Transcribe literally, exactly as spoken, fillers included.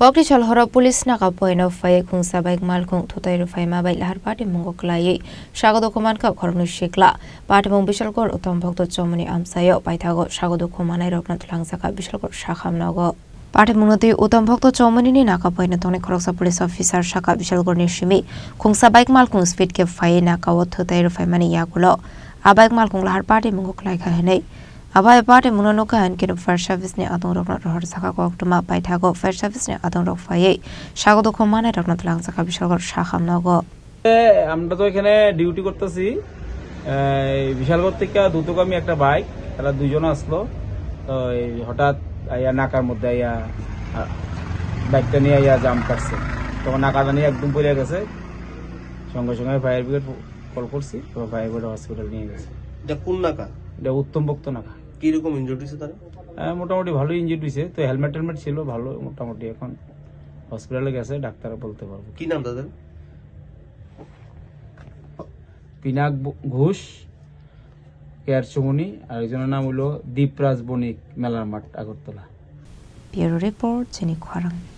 Kokri Salhoro police naka poino phai khungsa bike malkhung thutai rwphaima bai lahar patimungo kwlaiwi sago dukhu mankha khoroknwi sikla. Patimung Bishalgarh Uttam Bhakta Chowmuni amchaio paithago sago dukhu manairokno twlangjakha Bishalgarh sakham nogo. Patimungno twi Uttam Bhakta Chowmunini naka poino tongnai khoroksa police officer sakha Bishalgarhni simi khungsa bike malkhung speed khe phaiwi nakao thutai rwphaimani yagulo a bike malkhung lahar patimungo kwlaikha hinwi. Abo hai patimungno nukha hinkhe fire service ni adongrokno rohorjakha koktwma paithago fire service ni adongrok phaiwi sago dukhu manairokno twlangjakha Bishalgarh sakham nogo. এ, আমরা তো এখানে ডিউটি করতেছি। এই বিশালগড় থেকে দ্রুতগামী একটা বাইক, তারা দুইজন আসলো। তো এই হঠাৎ আইয়া নাকার মধ্যে আইয়া, আ, বাইকটা নিয়ে আইয়া জাম কাটছে। তখন নাকা জানি একদম পড়ে গেছে। সঙ্গে সঙ্গে ফায়ার ব্রিগেড কল করছি, তো ফায়ার ব্রিগেড হসপিটাল নিয়ে গেছে। এটা কোন নাকা? এটা উত্তম ভক্ত নাকা। কিরকম ইনজুর্ড হয়েছে তারা? হ্যাঁ, মোটামুটি ভালো ইনজুর্ড হয়েছে। তো হেলমেট টেলমেট ছিল ভালো, মোটামুটি এখন হসপিটালে গেছে, ডাক্তার বলতে পারবো। কি নাম তাদের? পিনাক ব-, ঘোষ, কে আর চৌমুনি, আর একজনের নাম হলো দীপরাজ বণিক, মেলার মাঠ, Agartala. Bureau report, Chini Khwarang.